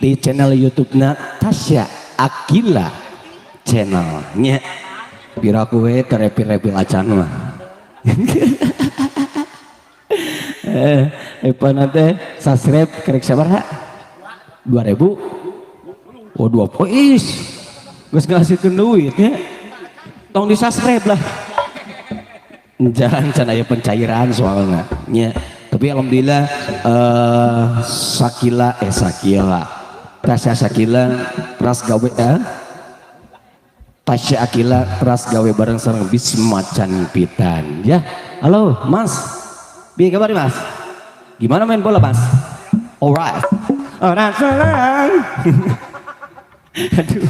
di channel YouTube-na Tasya Aqilla channelnya. Pira kue terepil-repil acan mah. Nanti subscribe kerek sabaraha? 2000. Oh, 2 pois. Geus ngasihkeun duit nya. Tong di subscribe lah. Jangan can aya pencairan soalnya nya. Tapi alhamdulillah Sakila Sakila. Tasya Sakila teras gawe Tasya Aqilla teras gawe bareng sareng Bisma Canpitan ya. Halo Mas. Piye kabar Mas? Gimana main bola Mas? Alright. Alright. Aduh.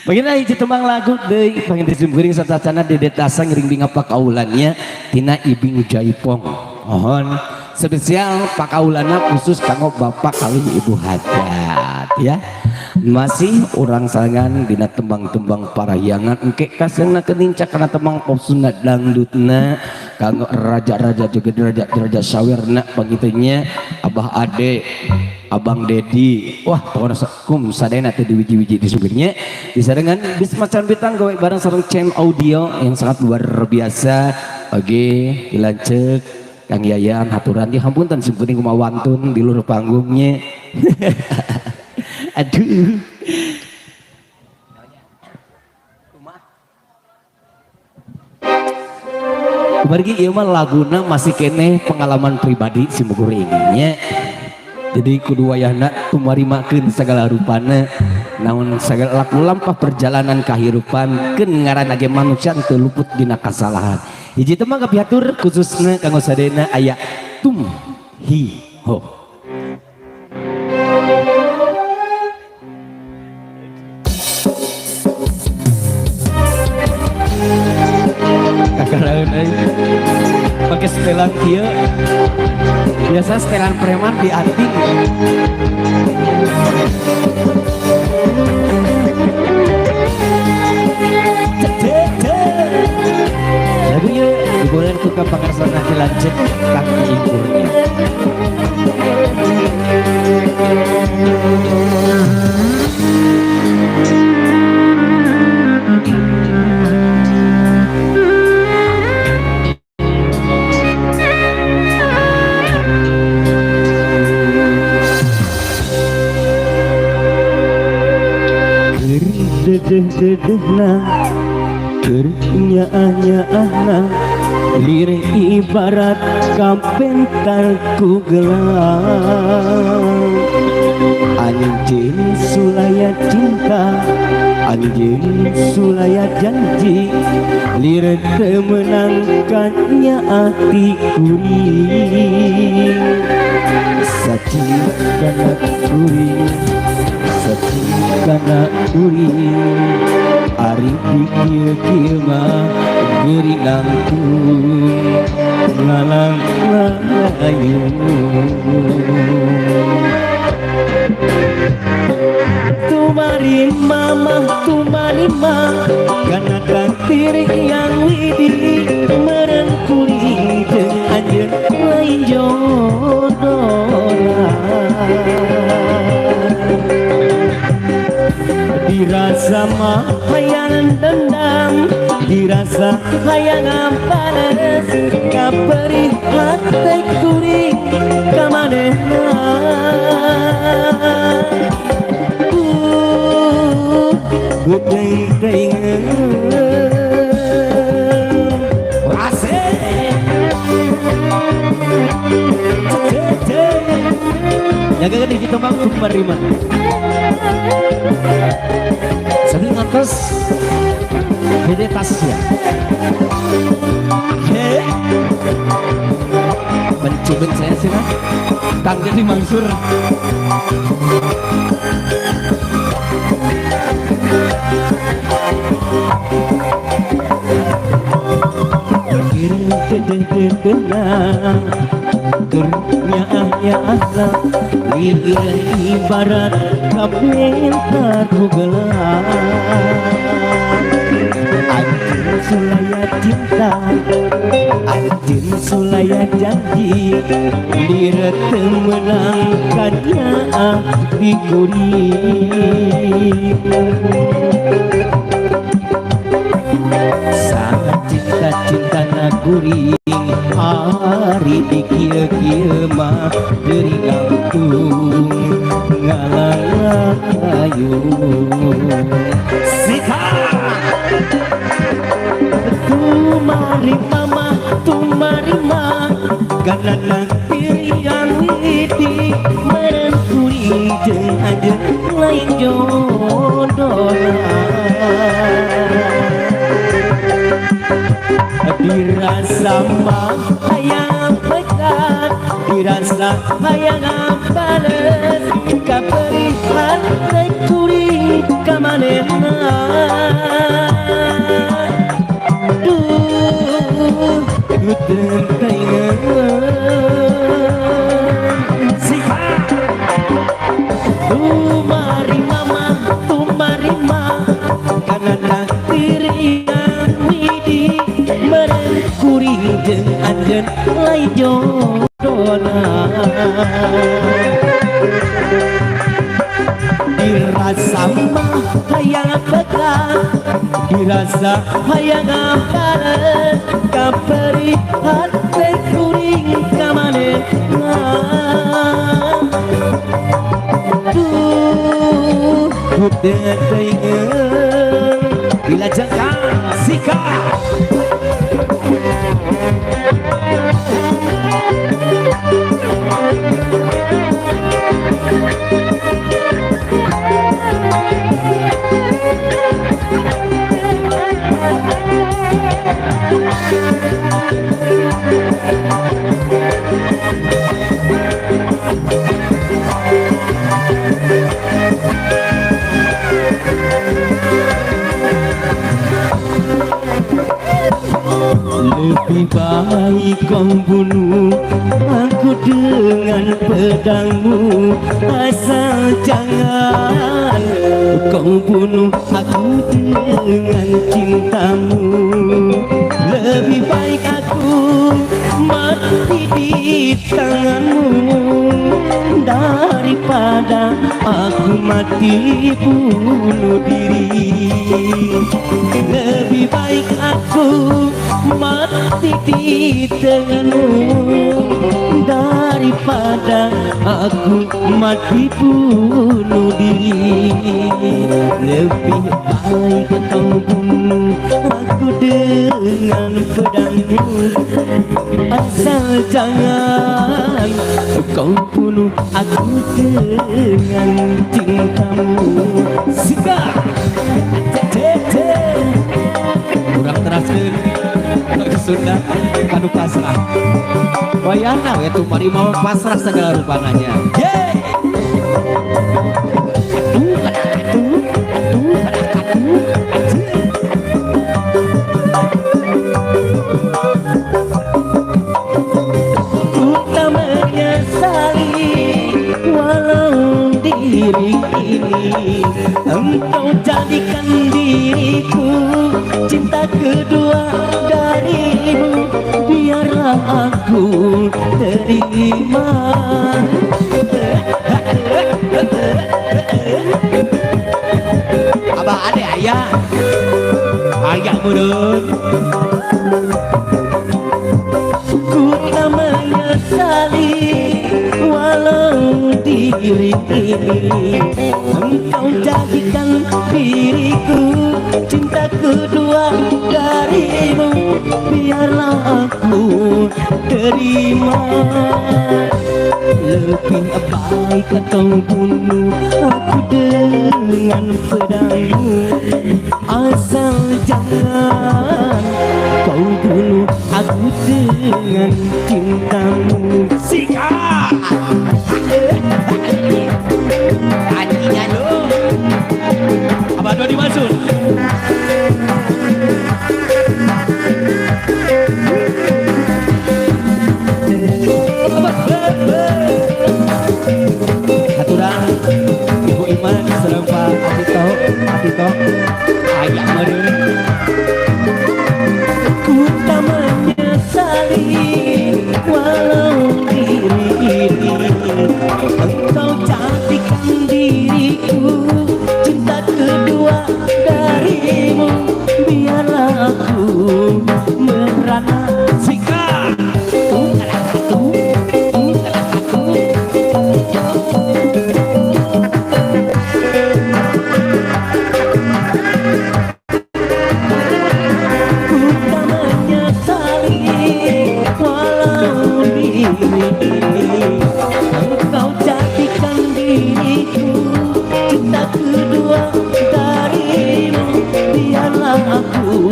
Begini hiji tembang lagu deui panginten simkuring satacana Dede Tasa ngiring bingah pakaulannya tina Ibing Jaipong. Mohon spesial pakaulana khusus kanggo bapak kali ibu hajat ya. Masih urang sarangan dina tembang-tembang parahyangan engke kasengna kenincak kana tembang pop Sunda dangdutna kanggo raja-raja juga raja-raja sawirna pangitunya Abah Ade, Abang Dedi, wah pokoknya kum sadayana teh di wiji-wiji di supirnya disarengan Bisma Canpitan gawe bareng sareng Cem Audio yang sangat luar biasa. Oke, dilancek Kang Yayan haturan di hampunten simkuring kumaha wantun di luhur panggungnya. Aduh. Kumargi ieu mah laguna masih keneh pengalaman pribadi simkuring nya. Jadi kudu wayahna tumarimakeun sagala rupana naon sagala laku lampah perjalanan kahirupan keun ngaranna ge manusia teu luput dina kasalahan. Hiji teh mah kapihatur khususna kanggo sadayana aya tum hi ho. Kakaraeun euy. Pake setelan kieu. Biasa setelan preman di anting. Lagunya diboleh tukang pangarsana dilancet kaki ingkurnya. Dedeh-dedehna keur nyaah-nyaahna lir ibarat kapentar ku gelang. Anjeun sulaya cinta, anjeun sulaya janji, lir teu meunang ka ati kuring. Sacikana kuring, sacikana kuring, ari kieu-kieu mah geuring langkung ngalang layu. Tumarima mah tumarima kana takdir yang widi meureun kuring jeung anjeun lain jodohna. Dirasa mah hayang dendam, dirasa hayang bales, kaperih hate kuring ka manehna. Beuteung teuing asik. Jaga kan kita bang menerima. Sambil ngantos Dede Tasya. He. Mencubit saya sih mas. Kang Deddy Mansur. Ibarat kapentar ku gelang. Anjeun Sulaya cinta, anjeun sulaya janji. Lira teu meunang kanyaah di kuring. Sangat cinta-cinta kuring, ari di kieu-kieu mah deuri ngangtung ngalalayu. Sikat. Tumari mama, tumari ma, karena takdir yang widi. Meren kuring jeung anjeun lain jodohna. Dirasa mah hayang pegat, dirasa hayang bales, kaperih hate kuring ka manehna. Duh, teuing. Sikat. Tumari mama, tumari ma, karena takdir yang widi. Meren kuring jeung anjeun lain jodohna. Dirasa mah hayang pegat, dirasa hayang bales, kaperih hate kuring ka manehna. Duh, teuing. Dilajengkan, sikat. Lebih baik kau bunuh aku dengan pedangmu, asal jangan kau bunuh aku dengan cintamu. Lebih baik aku mati di tanganmu daripada aku mati bunuh diri. Lebih baik aku mati di tanganmu daripada aku mati bunuh diri. Lebih baik kau bunuh aku dengan pedangmu, asal jangan kau bunuh aku dengan cintamu. Sikat. Kurang teraskeun lagu Sunda kanu pasrah. Wayahna we tumari mau pasrah segala rupananya. Yeay. Aduh, aduh, aduh, aduh, aduh. Ku tak menyesali walau diri ini engkau jadikan diriku cinta kedua darimu. Biarlah aku terima. Abah ade ayah, ayah meureun. Ku tak menyesali walau diri ini engkau jadikan diriku cinta kedua darimu. Biarlah aku terima. Lebih baik kau bunuh aku dengan pedangmu, asal jangan kau bunuh aku dengan cintamu. Sikat. Anjingnya lu. Abah Dodi masuk. Aturan Ibu Iman sareng Pak Atito, Atito ayah meureun. diriku cinta kedua darimu. Biarlah aku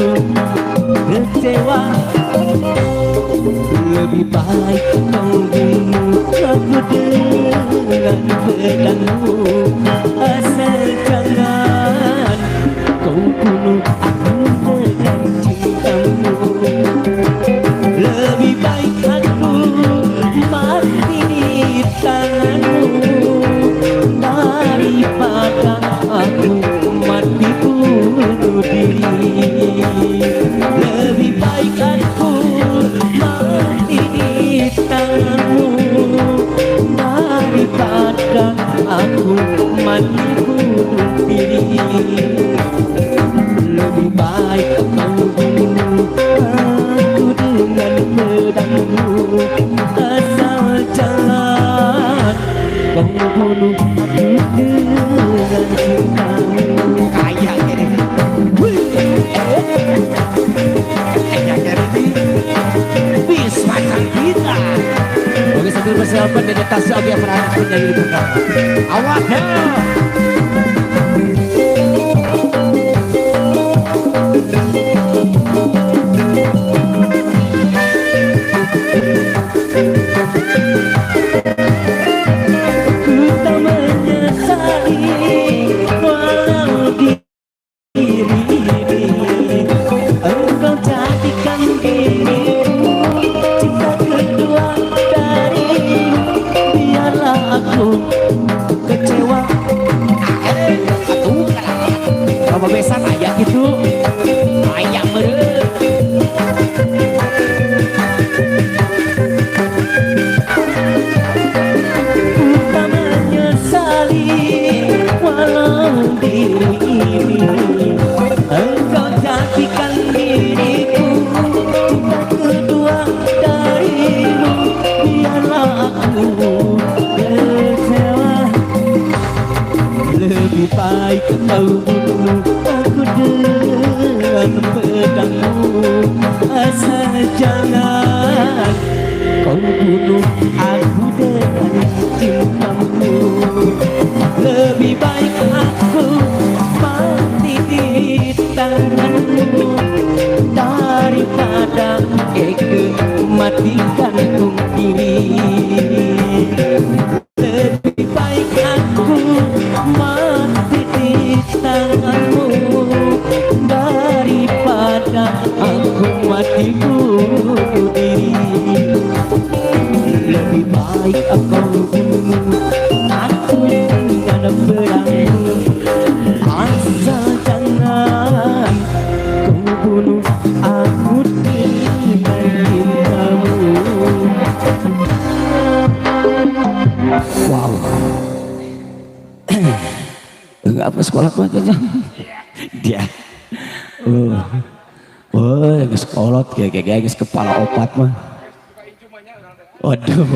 kecewa, lebih baik kau bunuh aku dengan pedangmu, asal jangan kau bunuh aku dengan cintamu. Lebih baik aku mati di tanganmu daripada aku mati bunuh diri. Lebih baik aku mati di tanganmu daripada aku mati bunuh diri. Lebih baik kau bunuh aku dengan pedangmu, asal jangan kau bunuh aku dengan cintamu. Kaya gini. Wih. Kaya gini. Bis macam kita. Oke, sambil persiapan dari Tasya, oke, pernah penyanyi di belakang. Awas ya. Ku tak menyesali walau diri ini engkau jadikan diriku cinta kedua darimu. Biarlah aku kecewa. Atuh kalau besan aya gitu. Aya meureun. Ku tak menyesali walau diri ini engkau jadikan diriku cinta kedua darimu. Biarlah aku kecewa, lebih baik kau bunuh aku dengan pedangmu, asal jangan kau bunuh aku dengan cintamu. Lebih baik aku mati di tanganmu daripada eke mati gantung diri. Lebih baik aku mati di tanganmu daripada aku mati bunuh diri. Lebih baik aku bunuh aku dengan pedangmu, asal jangan kau bunuh aku dengan cintamu. Wow. Enggak apa sekolah mah aja. Dia. Oh. Oh, geus kolot kayak kayak geus kepala opat mah. Waduh.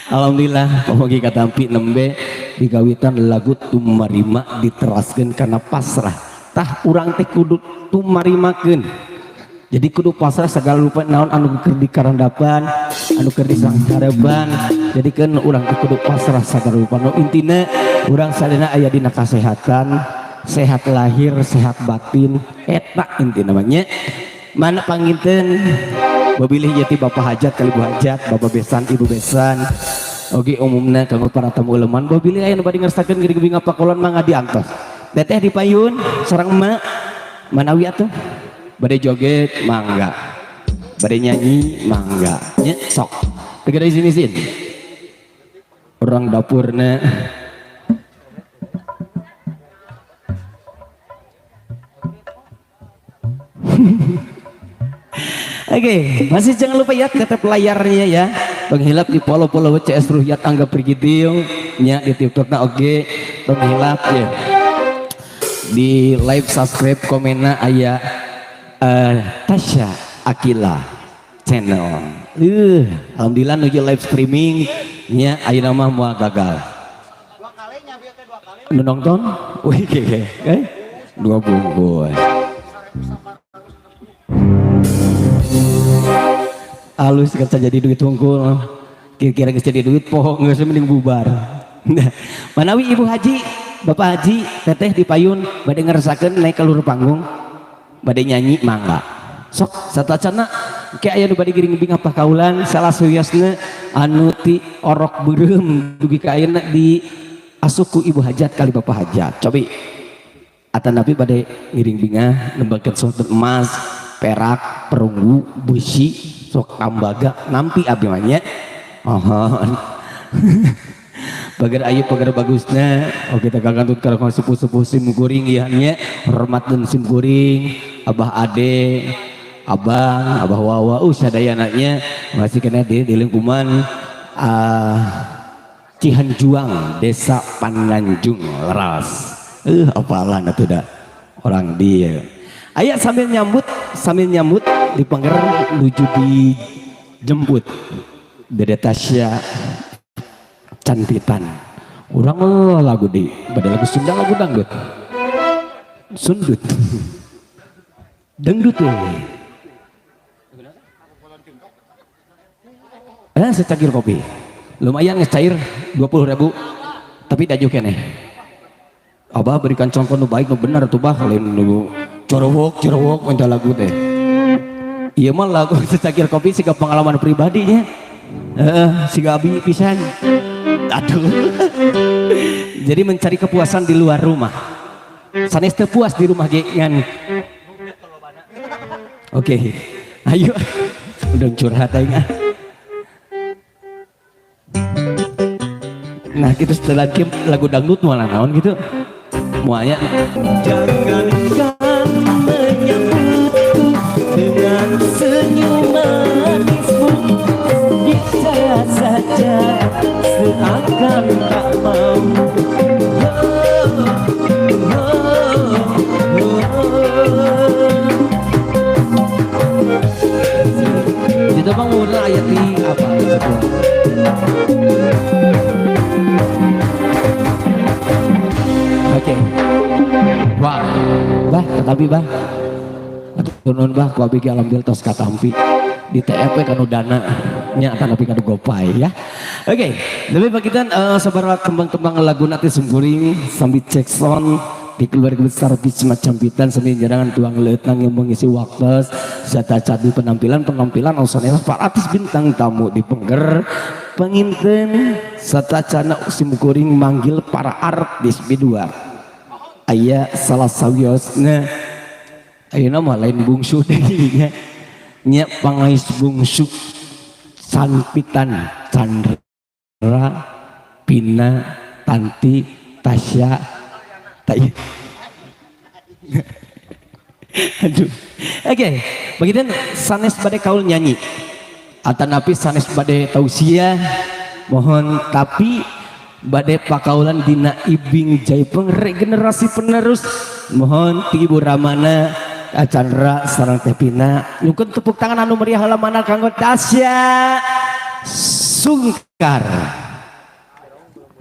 Alhamdulillah pamogi katampi nembe digawitan lagu Tumarima diteraskeun karena pasrah. Tah urang teh kudu tumarimakeun. Jadi kudu pasrah segala rupa naon anu keur dikarandapan, anu keur disangkareban. Jadi kan urang teh kudu pasrah segala rupa. Nu intina urang sadayana aya dina kasehatan, sehat lahir, sehat batin, eta intina namanya. Mana panginten babilih yeti bapak hajat kali bu hajat, bapak besan, ibu besan. Oke, umumna kanggo para tamu uleman babilih aya nu bade ngersakeun geuring bingah pakolon mangga diantos. Teteh di payun sareng emak manawi atuh bade joget mangga, bade nyanyi mangga nya sok tegede sini sin orang dapurna. Oke, masih jangan lupa ya tetap layarnya ya. Penghilap di follow-follow CS Ruhyat Angga Prigitiung nya di TikTok na oke, penghilap ya. Di live subscribe komenna aya Tasya Akila channel. Alhamdulillah nuju live streaming nya ayeuna mah moal gagal. Nu nonton? Wih, oke. Dua bungkus. Halus kan jadi duit unggul. Kira-kira geus jadi duit poho geus mending bubar. Manawi Ibu Haji, Bapak Haji, Teteh di payun bade ngeresakeun naik ke luhur panggung, bade nyanyi mangga. Sok satacana ke aya nu bade giring bingah pakaulan salah suyasna anu ti orok beureum dugi ka ayeuna di asup ku Ibu Hajat kali Bapak Hajat. Cobi atanapi bade ngiring bingah nembangkeun soto emas, perak, perunggu, besi, sok tambaga nampi abi mah nya. Mohon. Bager ayu pagar bagusna, oh kita kagantut kalau sepuh-sepuh sim kuring ya nya, hormat dan sim kuring, Abah Ade, Abang, Abah Wawa, sadayana nya masih kena di lingkungan Cihanjuang, Desa Pananjung, Leras. Apalah atuh da orang dia. Aya sambil nyambut di pangger nuju dijemput Dede Tasya Cantitan. Urang lagu di pada lagu Sunda lagu dangdut. Sundut. Dangdut we. Secangkir kopi. Lumayan ngecair 20.000 tapi daju keneh. Abah berikan contoh nu baik nu bener tuh bah lain nu corowok corowok minta lagu teh. Ieu mah lagu secangkir kopi siga pengalaman pribadinya. Siga abi pisan. Aduh. Jadi mencari kepuasan di luar rumah. Sanes teu puas di rumah ge ngan. Oke. Ayo. Udah curhat aing ah. Nah, gitu setelah game lagu dangdut malah naon gitu. Muanya jangankan menyambutku dengan senyum manismu, bicara saja seakan tak mau. Itu bang udah ayat di apa? Oke. Wah, bah, tetapi bah, turun bah, ku abi ge alhamdulillah tos katampi di TFP kanu dana nya tanapi kanu gopay ya. Oke, lebih bagian sabaraha kembang-kembang lagu nanti sungguring sambil cek sound di keluarga besar Bisma Campitan sambil jarangan tuang leutang yang mengisi waktu serta cadu penampilan osonela para artis bintang tamu di pengger penginten serta cana simkuring manggil para artis B2 aya salah sawiosna ayeuna mah lain bungsu deui nya nya pangais bungsu Campitan Chandra Pina Tanti Tasya Tai. Aduh. Oke, begitu sanes bade kaul nyanyi. Atanapi sanes bade tausiah mohon tapi bade pakaulan dina ibing jaipeng regenerasi penerus mohon ti Ibu Ramana Chandra sareng Teh Pina nyungkeun tepuk tangan anu meriah lamana kanggo Tasya Sungkar.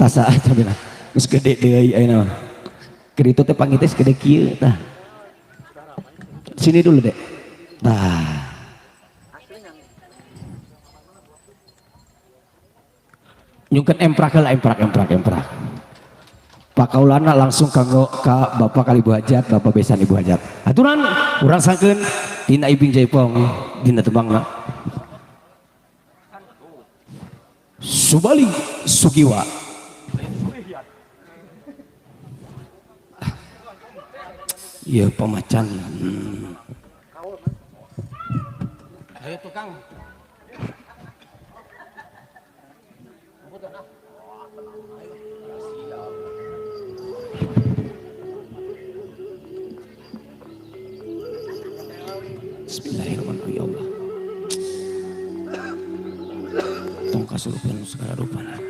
Tasa cabina geus gede deui ayeuna mah. Keur itu teh panggih teh gede kieu tah. Sini dulu dek. Tah. Nyungkeun emprak heula emprak emprak emprak. Pakaulana langsung kanggo ka Bapak kali Ibu Hajat, Bapak besan Ibu Hajat. Aturan urang sangkeun dina Ibing Jaipong dina tembangna. Subali Sugiwa. Iya pemacan. Ayo tukang. Bismillahirrahmanirrahim ya Allah. Tong kasurupan segala rupana.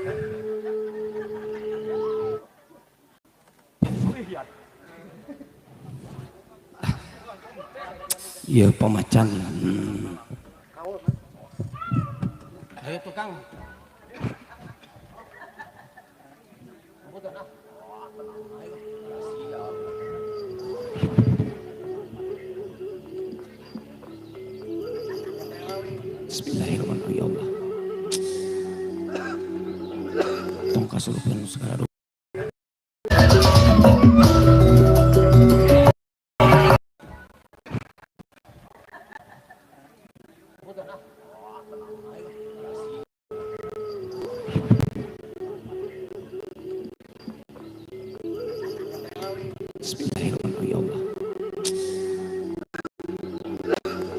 Iya pemacan. Ayo tukang. Bismillahirrahmanirrahim ya Allah. Tong kasurupan segala rupa. Bismillahirrahmanirrahim. Ya Allah.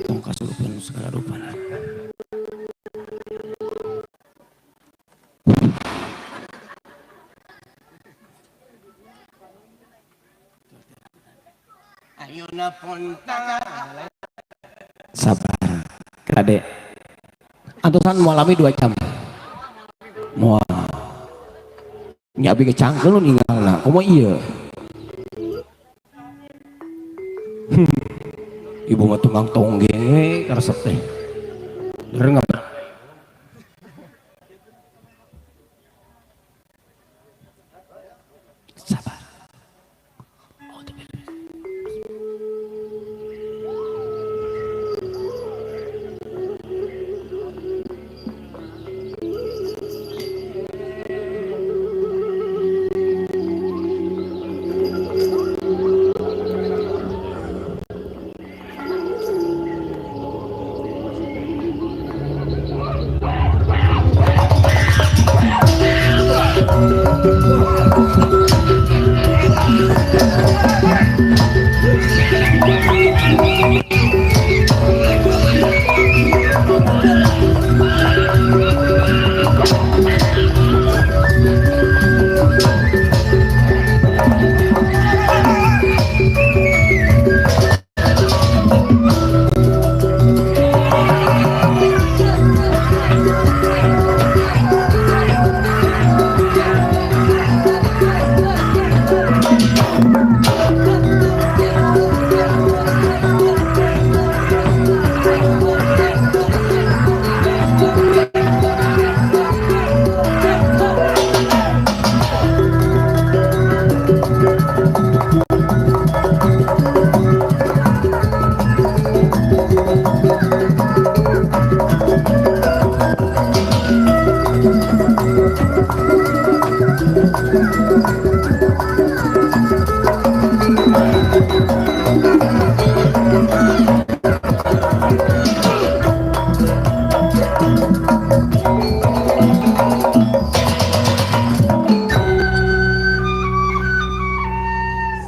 Tong kasurupan segala rupa. Ayeuna ponta. Sabar. Kade. Antosan moal lami 2 jam. Moal. Nya abi ge cangkeul ninggalna. Komo ieu? Ibu mah tukang tonggeng we karesep teh. Bener nggak? Sabar. Oh, tapi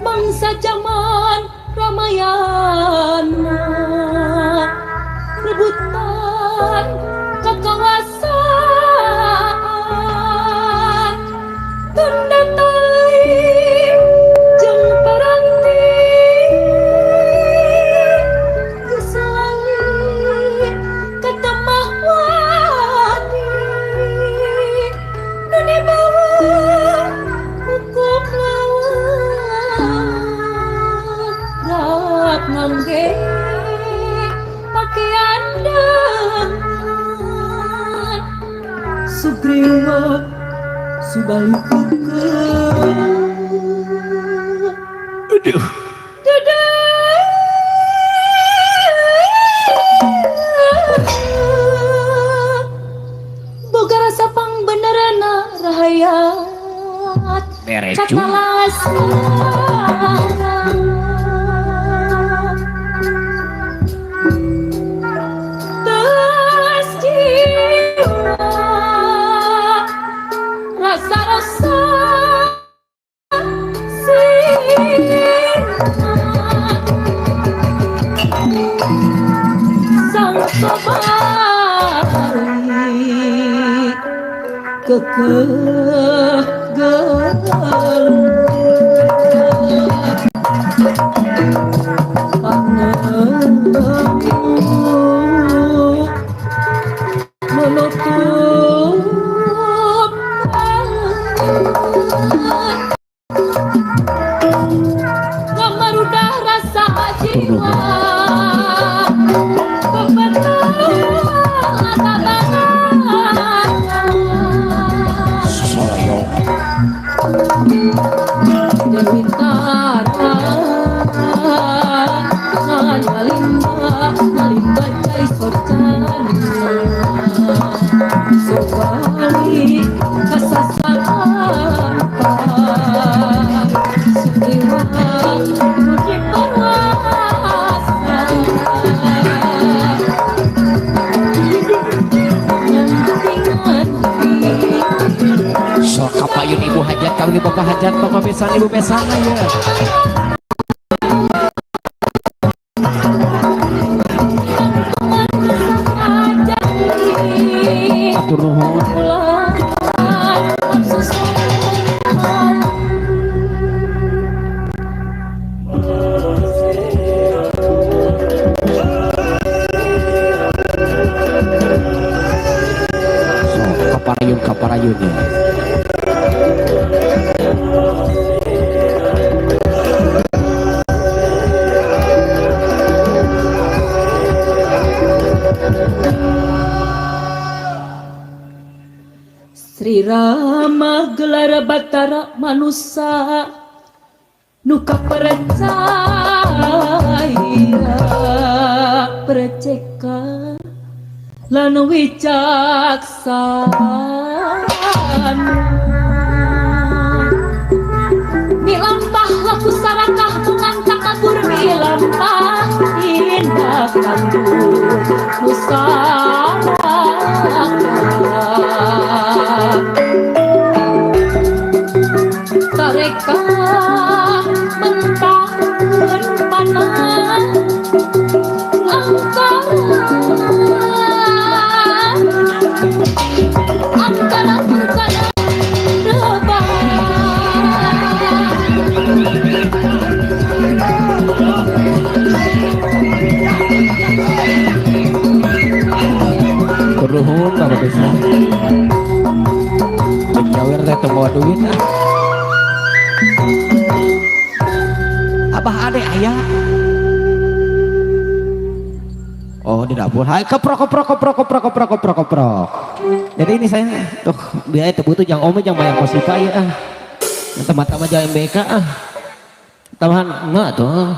mangsa zaman Ramayana rebutan kekuasaan tunda tali jeung paranti geus lali katemah wani nu dibawa hukum lawan ngangge pakaian dangan Sugriwa Subali Aduh. Boga rasa pangbenerana rahayat Beres katalas. Terus jiwa rasa-rasa sirna sang sobari kekeh geluh panemu menutup ngamarudah rasa jiwa Sosoyong. Dewi Tara ngalimba ngalimba cai socana Sobali kasasana. Bapak hajat, bapak besan, ibu besan ya. Atur nuhun. So, kaparayun kaparayun ya. Sri Rama gelar Batara manusa nu kapercaya perceka lan wicaksana milampah laku sarakah ngan takabur milampah indah kanggo nusantara. Tareka mentahkeun panah angkara angkara murkana rebah. Atur nuhun bapak besan. Nyawer teh teu mawa duit ah. Abah ade aya. Oh, di dapur. Hai, keprok keprok keprok keprok keprok keprok keprok. Jadi ini saya tuh biaya teu butuh jang ome jang bayar kosipa ya ah. Teman-teman jang MBK ah. Tambahan enggak tuh.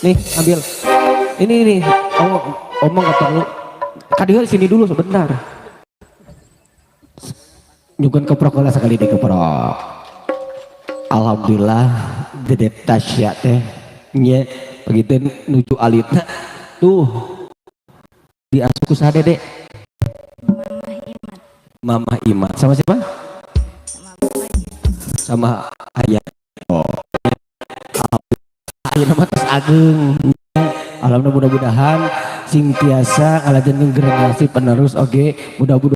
Nih, ambil. Ini nih. Oh, omong nggak perlu. Kadieu sini dulu sebentar. Nyugun keprok lah sekali di keprok. Alhamdulillah Dede Tasya teh nya begitu nuju alitna tuh diasuh ku saha Dede? Mama Imat. Mama Imat. Sama siapa? Sama Bapak. Sama ayah. Oh. Alhamdulillah mah tos ageng. Alhamdulillah, mudah-mudahan sing tiasa ngalajenkeun generasi penerus oge mudah-mudahan.